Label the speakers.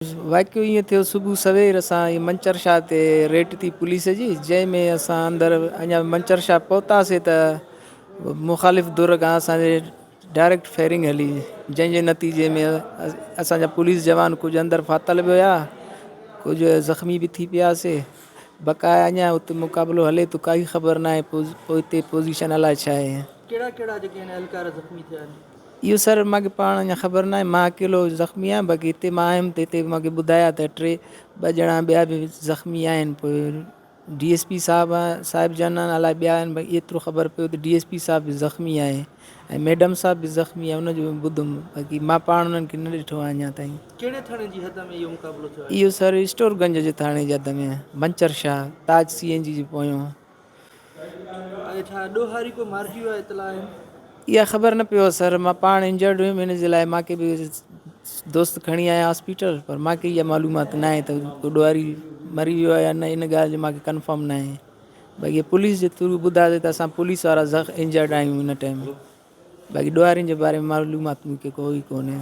Speaker 1: واقعو ائين ٿيو صبح سوير اسان هي منچر شاهه تي ريٽ ٿي پوليس جي جنهن ۾ اسان اندر اڃا منچر شاهه پهتاسي ته مخالف ڌر کان اسان جي ڊائريڪٽ فائرنگ هلي جنهن جي نتيجي ۾ اسان جا پوليس جوان ڪجهه اندر ڦاٿل به هيا ڪجهه زخمي به ٿي پياسي بقايا اڃا اتي مقابلو هلي ٿو ڪائي خبر ناهي پوئتي پوزيشن الائي ڇا آهي.
Speaker 2: ڪهڙا ڪهڙا جيڪي آهن اهلڪار زخمي ٿيا آهن؟
Speaker 1: اهو سر مانکي پاڻ اڃا خبر ناهي مان اڪيلو زخمي آهيان باقي هتي مان آيم ته هتي مانکي ٻڌايا ته ٽي ٻه ڄڻا ٻيا به زخمي آهن پوء ڊي ايس پي صاحب صاحب جن آهن الائي ٻيا آهن باقي ايترو خبر پيو ته ڊي ايس پي صاحب به زخمي آهي ۽ ميڊم صاحب به زخمي آهي ان جو ٻڌم باقي مان پاڻ انهن کي نه ڏٺو آهي اڃا تائين.
Speaker 2: ڪهڙي ٿاڻي جي حد ۾ اهو مقابلو ٿيو آهي؟
Speaker 1: اهو سر اسٽور گنج جي ٿاڻي جي حد ۾ منچر شاهه تاج سي اين جي جي پويون.
Speaker 2: آهي ڇا ڏوهاري ڪو مارجي ويو آهي اطلاع آهن.
Speaker 1: اها خبر نه پيو سر مان پاڻ انجرڊ هيم ان جي لاء مان کي به دوست کڻي آيا هاسپيٽل پر مان کي اها معلومات نه آهي ته ڪو ڏوهاري مري ويو آهي يا نه ان ڳالهه جو مان کي ڪنفرم نه آهي باقي پوليس جي ٿرو ٻڌايو ته اسان پوليس وارا زخ انجرڊ آهيون ان ٽائيم باقي ڏوهارين جي باري ۾ معلومات مون کي ڪوئي ڪونهي.